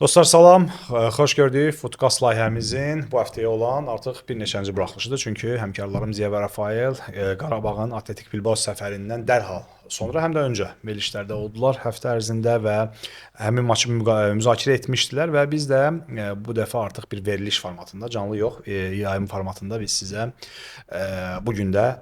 Dostlar salam, xoş gördük. Foodcast layihəmizin bu həftəyə olan artıq bir neçənci buraxılışıdır. Çünki həmkarlarım Ziya və Rafael Qarabağın Atletik Bilbao səfərindən dərhal sonra həm də öncə verilişlərdə oldular həftə ərzində və həmin maçı müzakirə etmişdilər və biz də bu dəfə artıq bir veriliş formatında, canlı yox, yayım formatında biz sizə bu gün də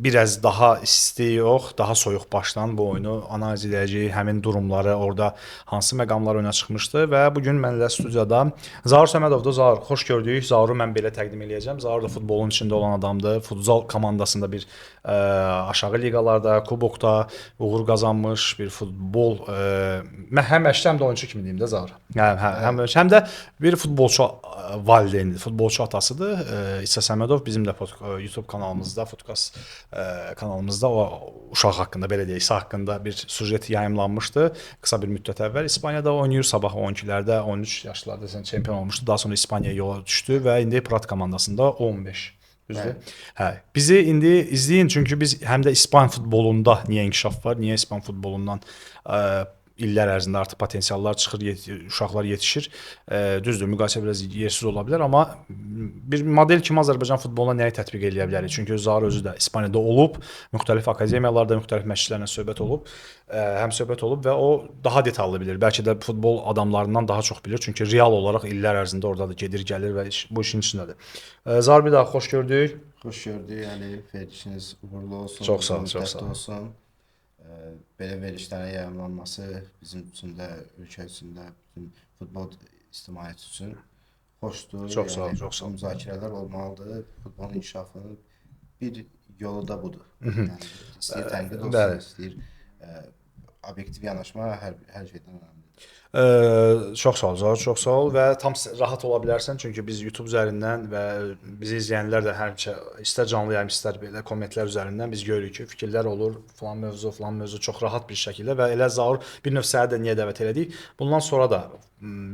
biraz daha isti yox, daha soyuq başdan bu oyunu analiz edəcəyik, həmin durumları, orada hansı məqamlar önə çıxmışdı və bu gün mənlə studiyada Zaur Səmədovdur. Zaur, xoş gördük. Zauru mən belə təqdim eləyəcəm. Zaur da futbolun içində olan adamdır. Futzal komandasında bir aşağı liqalarda, kubokda uğur qazanmış bir futbol həm məşqçi, həm də oyunçu kimi deyim də Zaur. Həm həm də bir futbolçu valideynidir, futbolçu atasıdır. İsa Səmədov bizim də YouTube kanalımızda, Foodcast kanalımızda o uşaq haqqında, belə deyək, İsa haqqında bir süjet yayımlanmışdı qısa bir müddət əvvəl. İspaniyada oynayır, sabah 12-lərdə, 13 yaşlarda sən çempion olmuşdu. Daha sonra İspaniyaya yola düşdü və indi Prat komandasında 15. Düzdür? Hə. Bizi indi izləyin, çünki biz həm də İspan futbolunda niyə inkişaf var, niyə İspan futbolundan illər ərzində artıq potensiallar çıxır, uşaqlar yetişir. Düzdür, müqayisə biraz yersiz ola bilər, amma bir model kimi Azərbaycan futboluna nəyi tətbiq eləyə bilərik? Çünki Zaur özü də İspaniyada olub, müxtəlif akademiyalarda, müxtəlif məşqçilərlə söhbət olub, həm söhbət olub və o daha detallı bilir. Bəlkə də futbol adamlarından daha çox bilir, çünki real olaraq illər ərzində orada da gedir, gəlir və bu işin içindədir. Zaur, bir daha xoş gördük. Xoş gördük, yəni verilişiniz uğurlu olsun. Çox sağ ol, çox sağ ol. Olsun. Belə verilişlərin yayımlanması bizim üçün də, ölkə üçün də, bütün futbol ictimaiyyəti üçün xoşdur. Çox sağ ol, çox sağ ol. Müzakirələr olmalıdır. Futbolun inkişafının bir yolu da budur. Yəni istəyir tənqid olsun, bəli. İstəyir obyektiv yanaşma hər şeydən önəmlidir. Çox sağ ol, Zaur, çox sağ ol və tam rahat ola bilərsən, çünki biz YouTube üzərindən və bizi izləyənlər də həmişə istər canlı yayım, istər belə kommentlər üzərindən biz görürük ki, fikirlər olur, filan mövzu, filan mövzu çox rahat bir şəkildə və elə Zaur bir növ səni də niyə dəvət elədik? Bundan sonra da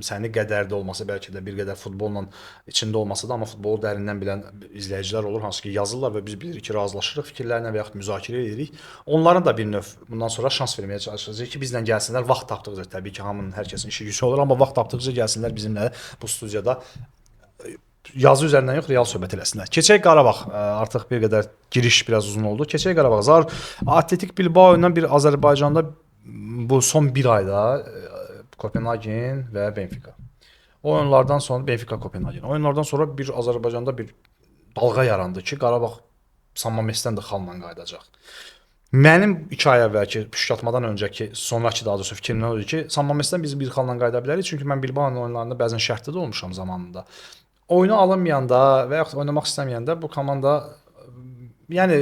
səni qədərdə olmasa, bəlkə də bir qədər futbolla içində olmasa da, amma futbolu dərindən bilən izləyicilər olur, hansı ki yazırlar və biz bilirik ki, razılaşırıq fikirlərlə və yaxud müzakirə edirik. Onların da bir növ bundan sonra şans verməyə çalışacağıq ki, bizlə gəlsinlər, vaxt tapdıqca, təbii ki, hamının, hər kəsin işi gücü olur, amma vaxt tapdıqca gəlsinlər bizimlə bu studiyada yazı üzərindən yox, real söhbət eləsinlər. Keçək Qarabağ. Artıq bir qədər giriş biraz uzun oldu. Keçək Qarabağ. Zaur, Atletik Bilbao ilə bir Azərbaycanda bu son bir ayda Kopenhagen və Benfica. O oyunlardan sonra Benfica Kopenhagen. Oyunlardan sonra bir Azərbaycanda bir dalğa yarandı ki, Qarabağ San Mamesdən də xalla qayıdacaq. Mənim 2 ay əvvəlki püşkatmadan öncəki, sonrakı daha doğrusu fikrimdən odur ki, San Mamesdən biz bir xalla qayıda bilərik. Çünki mən Bilbao'nun oyunlarında bəzən şərtli də olmuşam zamanında. Oyunu alınmayanda və yaxud oynamaq istəməyəndə bu komanda, yəni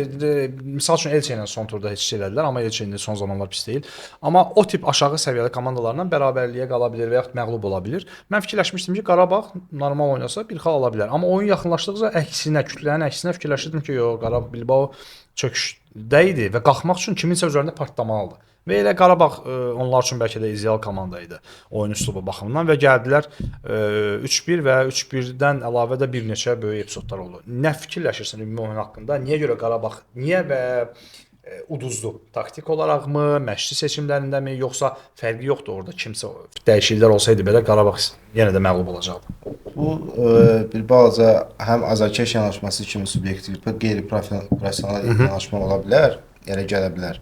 misal üçün Elçe ilə son turda heç şey elədilər, amma Elçe indi son zamanlar pis deyil. Amma o tip aşağı səviyyəli komandalarla bərabərliyə qala bilər və yaxud məğlub ola bilər. Mən fikirləşmişdim ki, Qarabağ normal oynasa bir xal ala bilər. Amma oyun yaxınlaşdıqca əksinə, kütlənin əksinə fikirləşirdim ki, yox, Qarabağ Bilbao çöküşdə idi və qalxmaq üçün kiminsə üzərində partlamalıdır. Və elə Qarabağ onlar üçün bəlkə də ideal komanda idi oyun üslubu baxımından və gəldilər 3-1 və 3-1-dən əlavə də bir neçə böyük epizodlar oldu. Nə fikirləşirsən ümumi oyun haqqında? Niyə görə Qarabağ, niyə və uduzdu? Taktik olaraqmı, məşqçi seçimlərindəmi, yoxsa fərqi yoxdur orada kimsə dəyişikliklər olsaydı belə Qarabağ yenə də məğlub olacaqdı? Bu bir balaca həm azarkeş yanaşması kimi subyektiv, qeyri-professional yanaşma ola bilər, elə gələ bilər.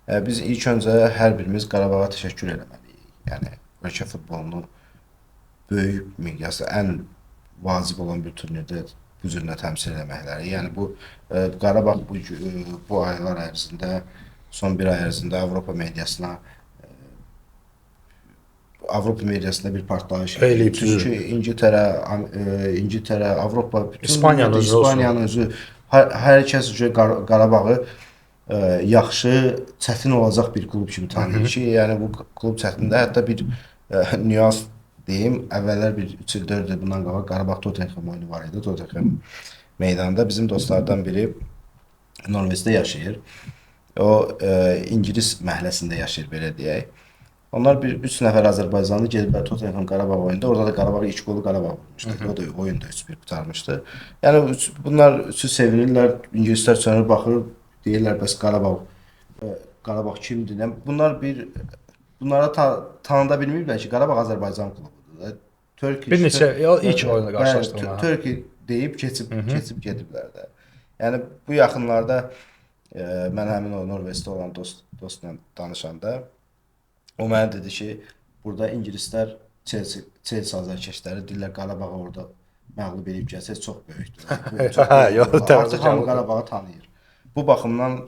Biz ilk öncə hər birimiz Qarabağa təşəkkür eləməliyik. Yəni ölkə futbolunu böyük miqyasda ən vacib olan bir turnirdə bu cürlə təmsil eləməkləri. Yəni bu Qarabağ bu aylar ərzində, son bir ay ərzində Avropa mediasında bir partlayış eləyib. Çünki İngiltərə, Avropa, bütün İspaniyanın özü, hər kəs üçün Qarabağı yaxşı, çətin olacaq bir klub kimi tanıyır ki, yəni bu klub çətindir. Hətta bir nüans deyim, əvvəllər bir 3 il, 4 il bundan qabaq Qarabağ Tottenham oyunu var idi. Tottenham meydanında bizim dostlardan biri Norveçdə yaşayır. O İngilis məhəlləsində yaşayır, belə deyək. Onlar bir 3 nəfər Azərbaycanlı gediblər Tottenham Qarabağ oyunda. Orada da Qarabağ ilk qolu Qarabağ vurmuşdu. O da oyunda 3-1 qurtarmışdı. Yəni bunlar üçü sevinirlər, İngilislər çönür baxır, deyirlər bəs Qarabağ kimdir? Bunlar bunlara tanıda bilməyiblər ki, Qarabağ Azərbaycan klubudur. Turkish Bir neçə ilk oyunda qarşılaşdırma. Turkey deyib keçib keçib gediblər də. Yəni bu yaxınlarda mən həmin o Norveçdə olan dostla danışanda o mənə dedi ki, burada ingilislər Chelsea azarkeşləri deyirlər Qarabağı orada məğlub edib gəlsə çox böyükdür. Çox böyük. Artıq hamı Qarabağı tanıyır. Bu baxımdan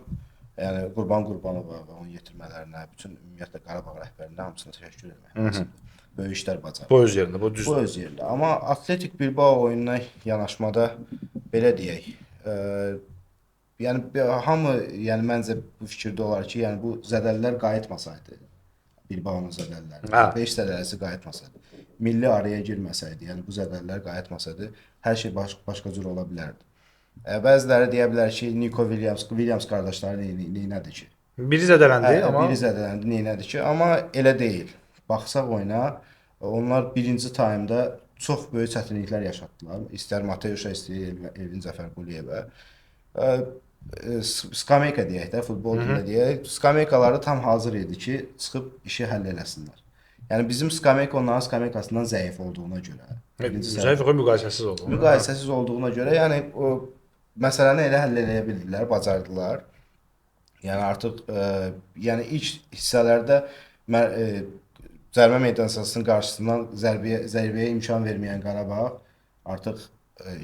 yəni Qurban Qurbanova və onun yetirmələrinə, bütün ümumiyyətlə Qarabağ rəhbərinə hamısına təşəkkür etmək lazımdır. Böyük işlər bacarır. Bu öz yerində, bu düzdür. Bu öz yerində. Amma Atletik Bilbao oyununa yanaşmada belə deyək, yəni hamı, yəni məncə bu fikirdə olar ki, yəni bu zədəlilər qayıtmasaydı, Bilbaonun zədəliləri, 5 zədəlisi qayıtmasaydı, milli araya girməsəydi, yəni bu zədəlilər qayıtmasaydı, hər şey başqa cür ola bilərdi. Bəziləri deyə bilər ki, Nico Williams, Williams qardaşları neynədir ki? Biri zədələndi, amma biri zədələndi, neynədir ki? Amma elə deyil. Baxsaq oyuna, onlar birinci taymda çox böyük çətinliklər yaşatdılar. İstər Mateuşa, istər Elvin Zəfərquliyevə. Skameyka deyək də, futbol dilində deyək, skameykaları tam hazır idi ki, çıxıb işi həll eləsinlər. Yəni bizim skameyka onların skameykasından zəif olduğuna görə. Zəif yox, müqayisəsiz olduğuna. Müqayisəsiz olduğuna görə, yəni o məsələni elə həll eləyə bildilər, bacardılar. Yəni artıq yəni ilk hissələrdə zərbə meydançasının qarşısından zərbəyə imkan verməyən Qarabağ artıq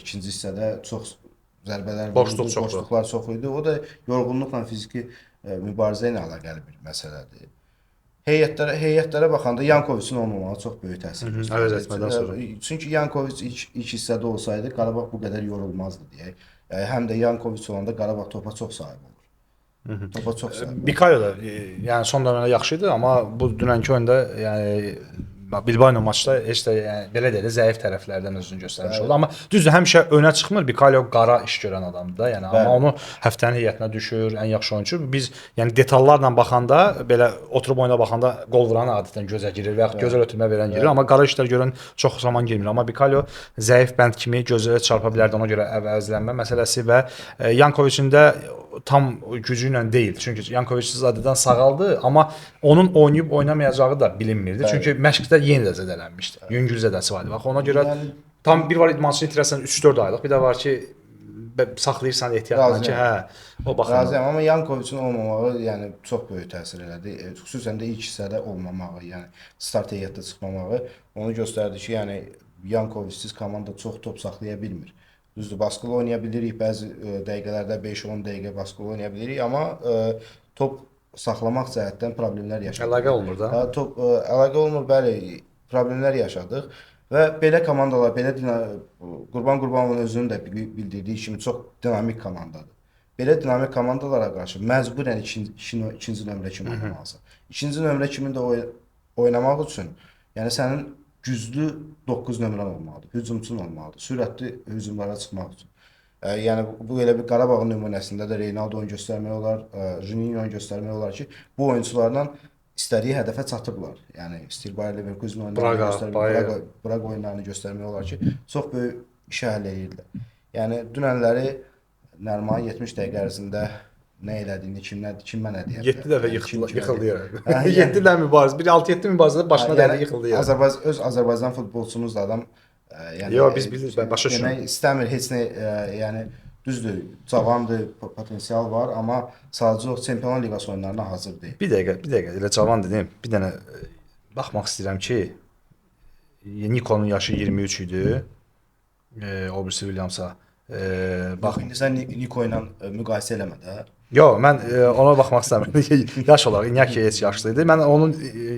ikinci hissədə çox zərbələr vurdu, boşluqlar çox idi. O da yorğunluqla fiziki mübarizə ilə əlaqəli bir məsələdir. Heyətlərə baxanda Yankoviçin olmamağı çox böyük təsir göstərdi. Əvəz etmədən sonra. Çünki Yankoviç ilk hissədə olsaydı Qarabağ bu qədər yorulmazdı deyək. Həm də Yankoviç olanda Qarabağ topa çox sahib olur. Topa çox sahib. Bikayo da yəni son dövrdə yaxşı idi, amma bu dünənki oyunda yəni Bilbao ilə maçda heç də yəni, belə deyək də zəif tərəflərdən özünü göstərmiş oldu. Amma düzdür, həmişə önə çıxmır. Bikayo qara iş görən adamdır da. Yəni amma onu həftənin heyətinə düşür, ən yaxşı oyunçu. Biz yəni detallarla baxanda, belə oturub oyuna baxanda qol vuran adətən gözə girir və yaxud gözəl ötürmə verən girir, amma qara işlər görən çox zaman girmir. Amma Bikayo zəif bənd kimi gözə çarpa bilərdi, ona görə əvəzlənmə məsələsi və Yankoviçin də tam gücü ilə deyil. Çünki Yankoviç zadədən sağaldı, amma onun oynayıb oynamayacağı da bilinmirdi. Bəli. Çünki məşqdə yenə də zədələnmişdi. Yüngül zədəsi var idi. Bax ona görə yəni, tam bir var idmançını itirəsən 3-4 aylıq, bir də var ki saxlayırsan ehtiyatla ki, hə, o baxımdan. Razıyam, amma Yankoviçin olmamağı yəni çox böyük təsir elədi. Xüsusən də ilk hissədə olmamağı, yəni start heyətdə çıxmamağı onu göstərdi ki, yəni Yankoviçsiz komanda çox top saxlaya bilmir. Düzdür, baskılı oynaya bilirik, bəzi dəqiqələrdə 5-10 dəqiqə baskılı oynaya bilirik, amma top saxlamaq cəhətdən problemlər yaşadıq. Əlaqə olmur da. Top əlaqə olmur, bəli, problemlər yaşadıq və belə komandalar, belə Qurban Qurbanovun özünün də bildirdiyi kimi çox dinamik komandadır. Belə dinamik komandalara qarşı məcburən ikinci nömrə kimi oynamalısan. İkinci nömrə kimi də oynamaq üçün, yəni sənin güclü 9 nömrən olmalıdır, hücumçun olmalıdır, sürətli hücumlara çıxmaq üçün. Yəni bu elə bir Qarabağın nümunəsində də Reynaldonu göstərmək olar, Juninhonu göstərmək olar ki, bu oyunçularla istədiyi hədəfə çatıblar. Yəni istəyir Bayer Leverkusen oyunlarını göstərmək, Braga oyunlarını göstərmək olar ki, çox böyük işə həll edirdilər. Yəni dünənləri Nərman 70 dəqiqə ərzində nə elədiyini kim mənə deyə bilər. 7 dəfə yıxıldı yerə. 7 dəfə mübarizə, bir 6-7 mübarizədə başına dəydi, yıxıldı yerə. Öz Azərbaycan futbolçumuz da adam yəni yox, biz bilirik, başa düşürəm. Demək istəmir heç nə, yəni düzdür, cavandır, potensial var, amma sadəcə o Çempionlar Liqası oyunlarına hazır deyil. Bir dəqiqə, elə cavan dedim. Bir dənə baxmaq istəyirəm ki, Nikonun yaşı 23 idi. O birisi Williamsa. Bax indi sən Niko ilə müqayisə eləmə də. Yox, mən ona baxmaq istəmirəm. Yaş olaraq Iñaki heç yaşlı idi. Mən onun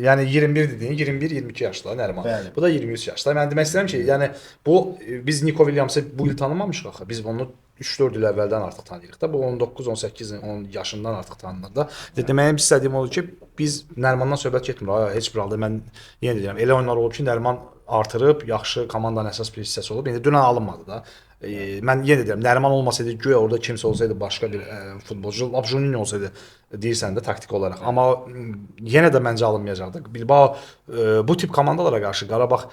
yəni 21 dediyin 21-22 yaşlı Nərman. Bəli. Bu da 23 yaşlı. Mən demək istəyirəm ki, yəni bu biz Nico Williamsı bu il tanımamışıq axı. Biz onu 3-4 il əvvəldən artıq tanıyırıq da. Bu 19, 18, 10 yaşından artıq tanınır da. Deməyim istədiyim odur ki, biz Nərmandan söhbət getmir. Ay, heç bir halda mən yenə deyirəm, elə oyunlar olub ki, Nərman artırıb, yaxşı komandanın əsas bir hissəsi olub. İndi dünən alınmadı da. Mən yenə deyirəm, Nəriman olmasaydı, güya orada kimsə olsaydı, başqa bir futbolçu, lap Juninho olsaydı deyirsən də taktik olaraq. Amma yenə də məncə alınmayacaqdı. Bilbao bu tip komandalara qarşı Qarabağ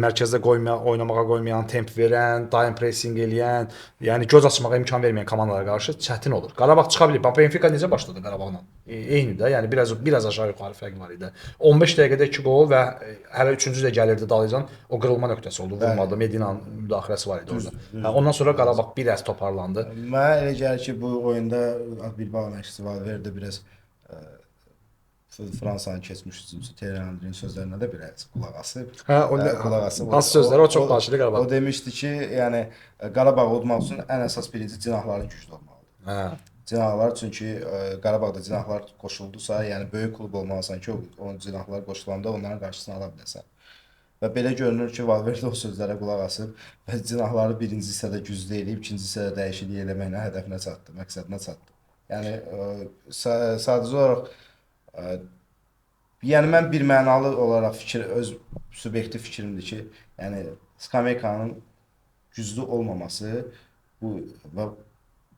mərkəzdə oynamağa qoymayan, temp verən, daim pressing eləyən, yəni göz açmağa imkan verməyən komandalara qarşı çətin olur. Qarabağ çıxa bilir. Bax Benfica necə başladı Qarabağla? Eyni də, yəni biraz aşağı yuxarı fərq var idi. 15 dəqiqədə 2 qol və hələ üçüncü də gəlirdi dalıcan. O qırılma nöqtəsi oldu, vurmadı. Medinanın müdaxiləsi var idi orada. Hə, ondan sonra Qarabağ biraz toparlandı. Mənə elə gəlir ki, bu oyunda Bilbao məşqçisi Valverde biraz Fransanın keçmiş hücumçusu Thierry Henry'nin sözlərinə də biraz qulaq asıb. Hə, o qulaq asıb. Hansı sözlərə o çox danışırdı Qarabağ. O demişdi ki, yəni Qarabağı udmaq üçün ən əsas birinci cinahların güclü olmalıdır. Hə. Cinahlar, çünki Qarabağda cinahlar qoşuldusa, yəni böyük klub olmalısan ki, o cinahlar qoşulanda onların qarşısını ala biləsən. Və belə görünür ki, Valverde o sözlərə qulaq asıb və cinahları birinci hissədə güclü eləyib, ikinci hissədə dəyişiklik eləməklə hədəfinə çatdı, məqsədinə çatdı. Yəni sadəcə olaraq yəni mən bir mənalı olaraq öz subyektiv fikrimdir ki, yəni skameykanın güclü olmaması bu və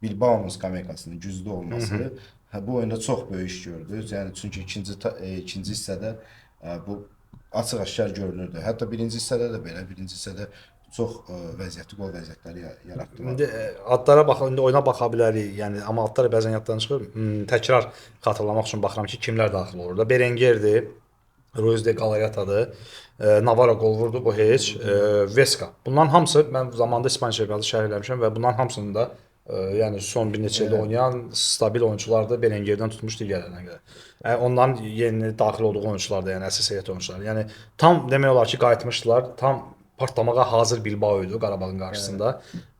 Bilbao'nun skameykasının güclü olması bu oyunda çox böyük iş gördü. Yəni çünki ikinci hissədə bu açıq-aşkar görünürdü. Hətta birinci hissədə də belə, birinci hissədə çox vəziyyətli qol vəziyyətləri yaratdılar. İndi adlara bax, indi oyuna baxa bilərik. Yəni amma adlar bəzən yaddan çıxır. Təkrar xatırlamaq üçün baxıram ki, kimlər daxil olur da. Berengerdir, Ruiz de Galarretadır, Navarro qol vurdu, bu heç, Vesca. Bunların hamısı mən zamanında İspaniya çempionatı şərh eləmişəm və bunların hamısının da yəni son bir neçə ildə oynayan stabil oyunçulardır. Berengerdən tutmuş digərlərinə qədər. Onların yeni daxil olduğu oyunçular da, yəni əsas heyət oyunçuları. Yəni tam demək olar ki, qayıtmışdılar. Tam partlamağa hazır Bilbao idi Qarabağın qarşısında.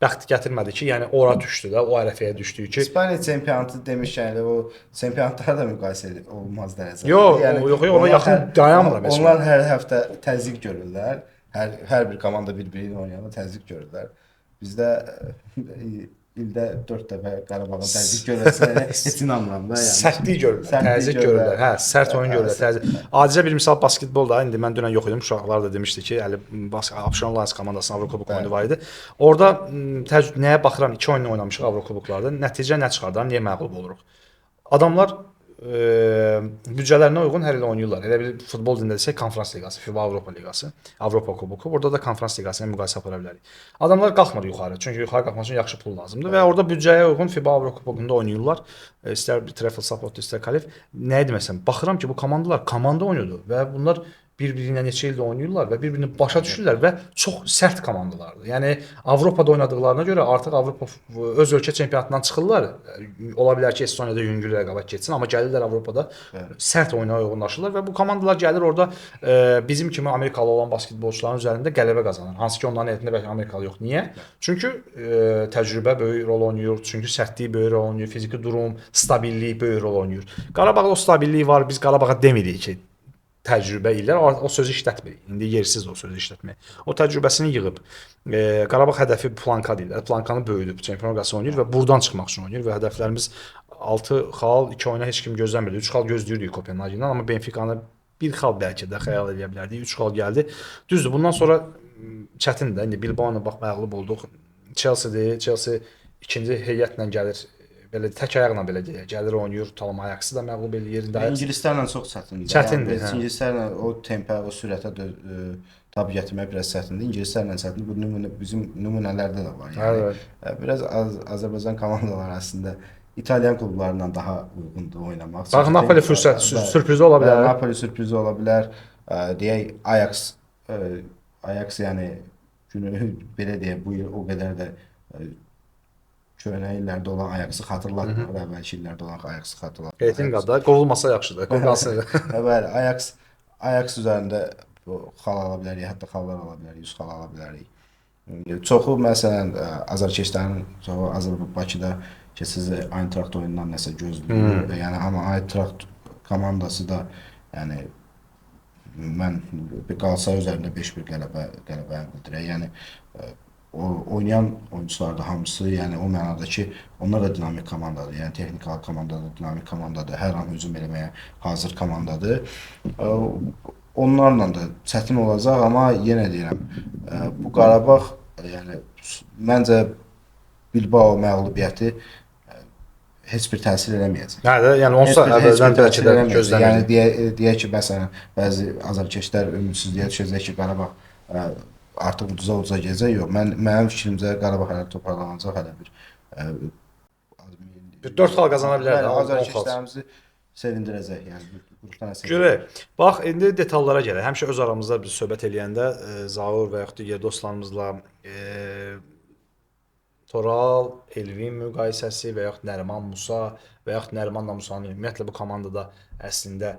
Bəxt gətirmədi ki, yəni ora düşdü də, o ərəfəyə düşdü ki. İspaniya çempionatı demişkən elə o çempionatlara da müqayisə olmaz dərəcədə. Yox, yəni, yox, ona yaxın dayanmıram heç. Onlar hər həftə təzyiq görürlər. Hər bir komanda bir-biri ilə oynayanda təzyiq görürlər. Bizdə ildə 4 dəfə Qarabağın təzyiq görürsə heç inanmıram da yəni. Sərtlik görürlər, təzyiq görürlər. Hə, sərt oyun görürlər, təzyiq. Adicə bir misal basketbolda, indi mən dünən yox idim, uşaqlar da demişdi ki, əli Abşeron Lions komandasının Avrokubok oyunu var idi. Orada nəyə baxıram, 2 oyun oynamışıq Avrokuboklarda. Nəticə nə çıxardıram, niyə məğlub oluruq? Adamlar büdcələrinə uyğun hər il oynayırlar. Elə bir futbol dilində desək Konfrans Liqası, FIBA Avropa Liqası, Avropa Kuboku. Burada da Konfrans Liqası ilə müqayisə apara bilərik. Adamlar qalxmır yuxarı. Çünki yuxarı qalxmaq üçün yaxşı pul lazımdır və orada büdcəyə uyğun FIBA Avropa Kubokunda oynayırlar. İstər Trefl Support, istər Kalif. Nə deməsəm, baxıram ki, bu komandalar komanda oynudur və bunlar bir-biri ilə neçə ildə oynayırlar və bir-birini başa düşürlər və çox sərt komandalardır. Yəni Avropada oynadıqlarına görə artıq Avropa öz ölkə çempionatından çıxırlar. Ola bilər ki, Estoniyada yüngül rəqabət getsin, amma gəlirlər Avropada sərt oyuna uyğunlaşırlar və bu komandalar gəlir orada bizim kimi Amerikalı olan basketbolçuların üzərində qələbə qazanır. Hansı ki, onların heyətində bəlkə Amerikalı yox. Niyə? Çünki təcrübə böyük rol oynayır, çünki sərtlik böyük rol oynayır, fiziki durum, stabillik böyük rol oynayır. Qarabağda o stabillik var. Biz Qarabağa demirik ki, təcrübə illər, o sözü işlətmirik. İndi yersizdir o sözü işlətmək. O təcrübəsini yığıb. Qarabağ hədəfi planka deyirlər. Plankanı böyüdüb, Çempionlar Liqası oynayır və buradan çıxmaq üçün oynayır və hədəflərimiz 6 xal, 2 oyuna heç kim gözləmirdi. 3 xal gözləyirdik Kopenhagendən, amma Benficanı 1 xal bəlkə də xəyal eləyə bilərdik. 3 xal gəldi. Düzdür, bundan sonra çətindir də. İndi Bilbao-la bax məğlub olduq. Chelsea-dir. Chelsea ikinci heyətlə gəlir. Belə tək ayaqla belə gəlir, oynayır, tam Ajax-ı da məğlub eləyir. İngilislərlə çox çətindir. Çətindir. Yəni, İngilislərlə o tempə, o sürətə tab gətirmək biraz çətindir. İngilislərlə çətindir. Bu nümunə bizim nümunələrdə də var. Yəni evet. Biraz Azərbaycan komandaları əslində İtalyan klublarından daha uyğundur oynamaq. Bax Napoli fürsət sürprizi ola bilər. Napoli sürprizi ola bilər. Deyək Ajax yəni günü belə deyək bu il o qədər də köhnə illərdə olan Ajax-ı xatırlatmır, əvvəlki illərdə olan Ajax-ı xatırlatmır. Reytinqada qovulmasa yaxşıdır, qalsın. Bəli, Ajax üzərində xal ala bilərik, hətta xallar ala bilərik, 100 xal ala bilərik. Çoxu məsələn azarkeşlərin, çoxu Bakıda keçəcək Eintracht oyunundan nəsə gözləyir. Yəni amma Eintracht komandası da yəni mən Qalatasaray üzərində 5-1 qələbə bildirək. Yəni oynayan oyunçular da hamısı, yəni o mənada ki, onlar da dinamik komandadır. Yəni texnikal komandadır, dinamik komandadır, hər an hücum eləməyə hazır komandadır. Onlarla da çətin olacaq, amma yenə deyirəm, bu Qarabağ yəni Məncə Bilbao məğlubiyyəti heç bir təsir eləməyəcək. Hə də, yəni onsuz əvvəldən bəlkə də gözlənirdi. Yəni deyək ki, məsələn, bəzi azarkeşlər ümidsizliyə düşəcək ki, Qarabağ artıq uduza gedəcək. Yox, mənim fikrimcə Qarabağ hələ toparlanacaq, hələ bir 4 xal qazana bilər. Azarkeşlərimizi sevindirəcək, yəni qrupdan əsər. Görək. Bax, indi detallara gələk. Həmişə öz aramızda biz söhbət eləyəndə Zaur və yaxud digər dostlarımızla Toral, Elvin müqayisəsi və yaxud Nəriman Musa və yaxud Nərimanla Musanın ümumiyyətlə bu komandada əslində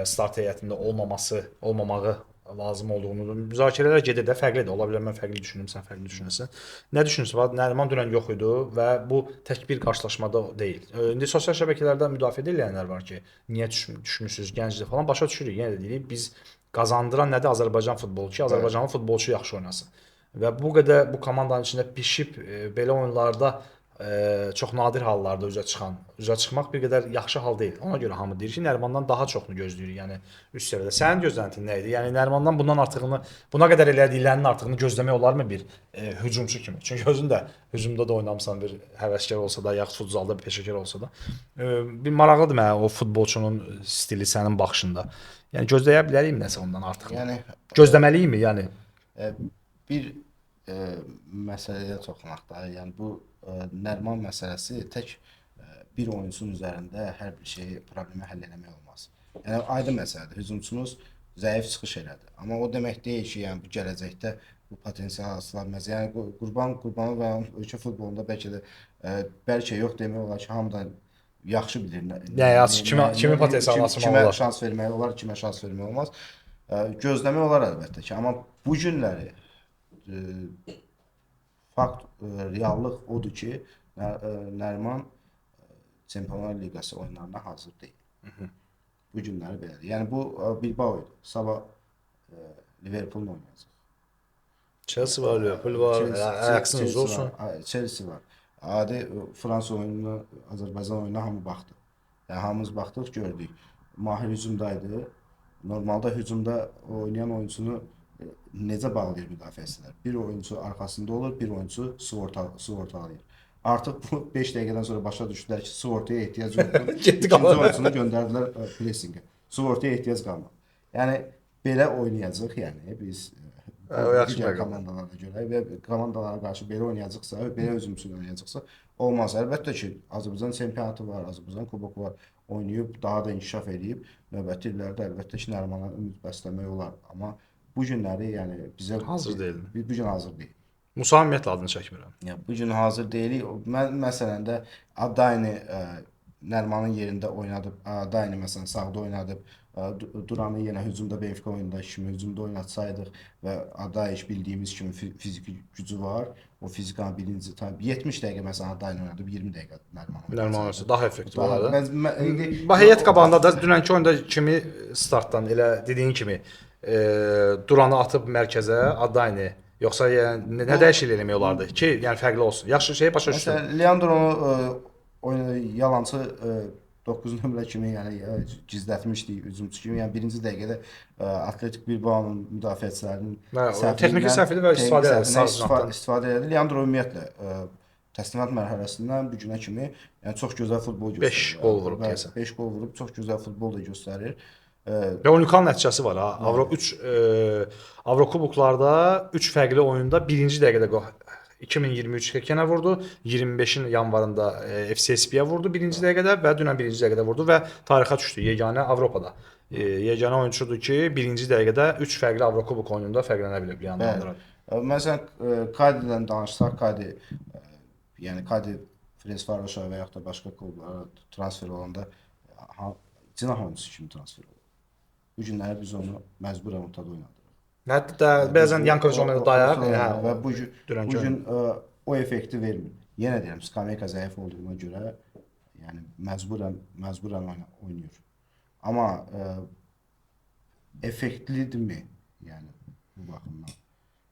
start heyətində olmamağı lazım olduğunu müzakirələr gedir də, fərqlidir. Ola bilər mən fərqli düşünürüm, sən fərqli düşünəsən. Nə düşünürsən? Nəriman dünən yox idi və bu tək bir qarşılaşmada deyil. İndi sosial şəbəkələrdə müdafiə edilənlər var ki, niyə düşmüsünüz, gəncdir falan, başa düşürük. Yenə də deyirik, biz qazandıran nədir? Azərbaycan futbolu ki, Azərbaycanlı futbolçu yaxşı oynasın. Və bu qədər bu komandanın içində pişib belə oyunlarda çox nadir hallarda üzə çıxmaq bir qədər yaxşı hal deyil. Ona görə hamı deyir ki, Nərimandan daha çoxunu gözləyirik, yəni üst səviyyədə. Sənin gözləntin nə idi? Yəni Nərimandan bundan artığını, buna qədər elədiklərinin artığını gözləmək olarmı bir hücumçu kimi? Çünki özün də hücumda da oynamısan, bir həvəskar olsa da, yaxud futzalda bir peşəkar olsa da. Bir maraqlıdır mənə o futbolçunun stili sənin baxışında. Yəni gözləyə bilərikmi nəsə ondan artığını? Yəni gözləməliyikmi? Yəni bir məsələyə toxunaq da, yəni bu Nəriman məsələsi tək bir oyunçunun üzərində hər bir şeyi, problemi həll eləmək olmaz. Yəni aydın məsələdir. Hücumçunuz zəif çıxış elədi. Amma o demək deyil ki, yəni bu gələcəkdə bu potensial açıla bilməz. Yəni Qurban Qurbanov və ölkə futbolunda bəlkə də bəlkə yox demək olar ki, hamıdan yaxşı bilir. Kimi potensial açmaq olar? Kimə şans vermək olar, kimə şans vermək olmaz. Gözləmək olar əlbəttə ki, amma bu günləri fakt, reallıq odur ki, Nəriman Çempionlar Liqası oyunlarına hazır deyil. Bu günləri belədir. Yəni bu Bilbao idi. Sabah Liverpool'la oynayacaq. Chelsea var, Liverpool var, Ajax'ın özü olsun. Chelsea var. Adi Fransa oyununa, Azərbaycan oyununa hamı baxdı. Yəni hamımız baxdıq, gördük. Mahir hücumdaydı. Normalda hücumda oynayan oyunçunu necə bağlayır müdafiəçilər? Bir oyunçu arxasında olur, bir oyunçu sığortalayır. Artıq bu 5 dəqiqədən sonra başa düşdülər ki, sığortaya ehtiyac yoxdur. İkinci oyunçunu göndərdilər pressinqə. Sığortaya ehtiyac qalmadı. Yəni belə oynayacaq, yəni biz digər komandalara görə və komandalara qarşı belə oynayacaqsa, belə hücumçu oynayacaqsa olmaz. Əlbəttə ki, Azərbaycan çempionatı var, Azərbaycan kuboku var, oynayıb, daha da inkişaf eləyib. Növbəti illərdə əlbəttə ki, Nərimana ümid bəsləmək olar. Amma bu günləri yəni bizə hazır deyil. Bu gün hazır deyil. Musa ümumiyyətlə adını çəkmirəm. Yəni bu gün hazır deyilik. Mən məsələn də Adayni Nərimanın yerində oynadıb, Adayni məsələn sağda oynadıb, Duranı yenə hücumda Benfica oyununda kimi hücumda oynatsaydıq və Adayiş bildiyimiz kimi fiziki gücü var. O fizikanı birinci 70 dəqiqə məsələn Adayni oynadıb, 20 dəqiqə Nəriman oynadıb. Nəriman oynasa daha effektiv olardı. İndi heyət qabağında da dünənki oyunda kimi startdan elə dediyin kimi Duranı atıb mərkəzə, Adayni yoxsa yəni nə dəyişiklik eləmək olardı ki, yəni fərqli olsun. Yaxşı şeyi başa düşdüm. Məsələn, Leandronu yalançı 9 nömrə kimi, yəni gizlətmişdik hücumçu kimi. Yəni birinci dəqiqədə Atletik Bilbao'nun müdafiəçilərinin texniki səhvini və istifadə elədi, istifadə elədi. Leandro ümumiyyətlə təslimat mərhələsindən bu günə kimi yəni çox gözəl futbol göstərir. 5 qol vurub deyəsən. 5 qol vurub, çox gözəl futbol da göstərir. Və unikal nəticəsi var ha. Avro 3 Avrokuboklarda 3 fərqli oyunda birinci dəqiqədə 2023 Hekənə vurdu, 25-in yanvarında FCSB-yə vurdu birinci dəqiqədə və dünən birinci dəqiqədə vurdu və tarixə düşdü yeganə Avropada. Yeganə oyunçudur ki, birinci dəqiqədə 3 fərqli Avrokubok oyununda fərqlənə bilib Leandro Andrade. Məsələn, Kadidən danışsaq, Kadi, yəni Kadi Ferencvaroşa və yaxud da başqa klublara transfer olanda cinah oyuncusu kimi transfer olur. Bu günləri biz onu məcburən ortada oynadırıq. Hətta bəzən Yankovic oynadı dayaq. Və bu gün o effekti vermir. Yenə deyirəm, Skameyka zəif olduğuna görə yəni məcburən oynayır. Amma effektlidirmi? Yəni bu baxımdan.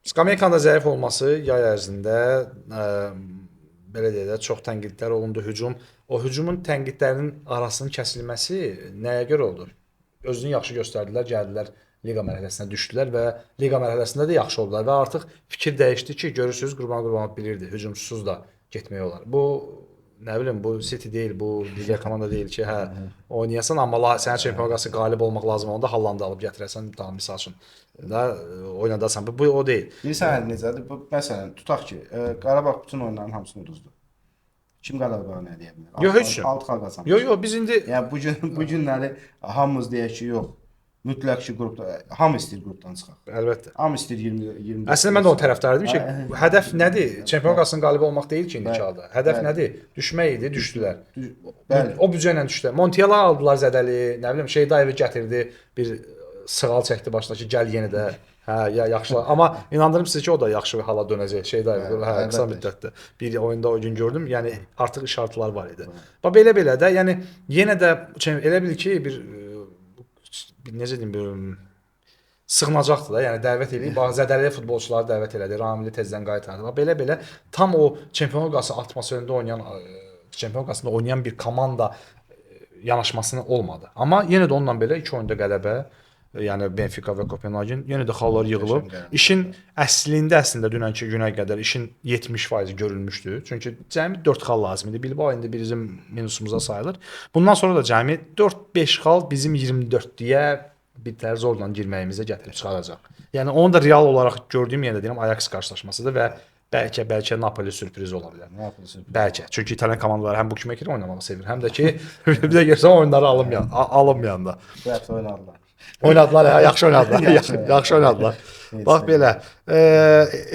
Skameykanın da zəif olması yay ərzində belə deyək də çox tənqidlər olundu hücum. O hücumun tənqidlərinin arasının kəsilməsi nəyə görə oldu? Özünü yaxşı göstərdilər, gəldilər liqa mərhələsinə düşdülər və liqa mərhələsində də yaxşı oldular və artıq fikir dəyişdi ki, görürsüz Qurban Qurbanov bilirdi, hücumçusuz da getmək olar. Bu nə bilim, bu City deyil, bu digər komanda deyil ki, hə, oynayasan, amma sənə Çempionlar Liqası qalib olmaq lazım olanda Haalandı alıb gətirəsən, daha misal üçün da oynadasan. Bu o deyil. Bilirsən necədir? Bu məsələn, tutaq ki, Qarabağ bütün oyunların hamısını uduzdu. Kim Qarabağa nə deyə bilər? Yox, heç kim. 6 xal qazanmış. Yox, yox, biz indi yəni bu günləri hamımız deyək ki, yox. Mütləq ki, qrupda hamı istəyir qrupdan çıxaq. Əlbəttə. Hamı istəyir 20 Əslində mən də o tərəfdarıydım ki, hədəf nədir? Çempionlar Liqasının qalibi olmaq deyil ki, indiki halda. Hədəf nədir? Düşmək idi, düşdülər. Bəli. O büdcə ilə düşdülər. Montiel'ı aldılar zədəli, nə bilim, Şeydayevi gətirdi, bir sığal çəkdi başına ki, gəl yenə də. Hə, ya yaxşılar. Amma inandırım sizi ki, o da yaxşı hala dönəcək. Şeydayev, hə, qısa müddətdə. Bir oyunda o gün gördüm. Yəni artıq işarələr var idi. Bax belə-belə də, yəni yenə də elə bil ki, bir necə deyim, bir sığınacaqdır da, yəni dəvət eləyib, bax zədəli futbolçuları dəvət elədi, Ramili tezdən qaytardı. Bax belə-belə tam o Çempionlar Liqası atmosferində oynayan, Çempionlar Liqasında oynayan bir komanda yanaşmasını olmadı. Amma yenə də onunla belə iki oyunda qələbə, yəni Benfica və Kopenhagen yenə də xallar yığılıb. İşin əslində dünənki günə qədər işin 70% görülmüşdü. Çünki cəmi 4 xal lazım idi. Bilbao indi bizim minusumuza sayılır. Bundan sonra da cəmi 4-5 xal bizim 24-yə bir tər zorla girməyimizə gətirib çıxaracaq. Yəni onu da real olaraq gördüyüm yenə də deyirəm Ajax qarşılaşmasıdır və bəlkə Napoli sürpriz ola bilər. Napoli sürpriz. Bəlkə. Çünki İtalyan komandaları həm bookmaker oynamağı sevir, həm də ki bir də görsən oyunları alınmayanda. Bu həftə oynadılar. Oynadılar, hə, yaxşı oynadılar. Yaxşı oynadılar. Bax belə.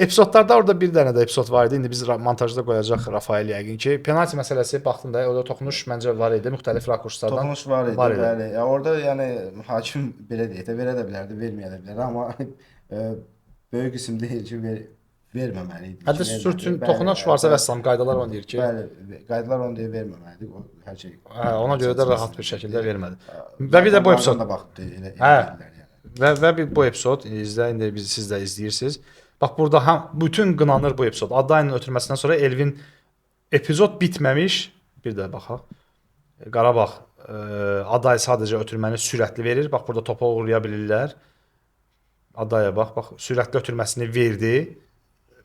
Epizodlarda orada bir dənə də epizod var idi. İndi biz montajda qoyacaq Rafael yəqin ki. Penalti məsələsi baxdım da, orada toxunuş məncə var idi, müxtəlif rakurslardan. Toxunuş var idi, bəli. Ya orada yəni hakim belə deyək də verə də bilərdi, verməyə də bilərdi, amma böyük qism deyir ki, verməməli idi. Hətta sürtün toxunuş varsa vəssalam, qaydalar onu deyir ki. Bəli, qaydalar onu deyir verməməlidir. O hər şey. Hə, ona görə də rahat bir şəkildə vermədi. Və bir də bu epizod da baxdı elə dedilər yəni. Və bir bu epizod izlə, indi biz siz də izləyirsiniz. Bax burada həm bütün qınanır bu epizod. Adayın ötürməsindən sonra Elvin epizod bitməmiş, bir də baxaq. Qarabağ Aday sadəcə ötürməni sürətli verir. Bax burada topa uğurlaya bilirlər. Adaya bax, bax sürətli ötürməsini verdi.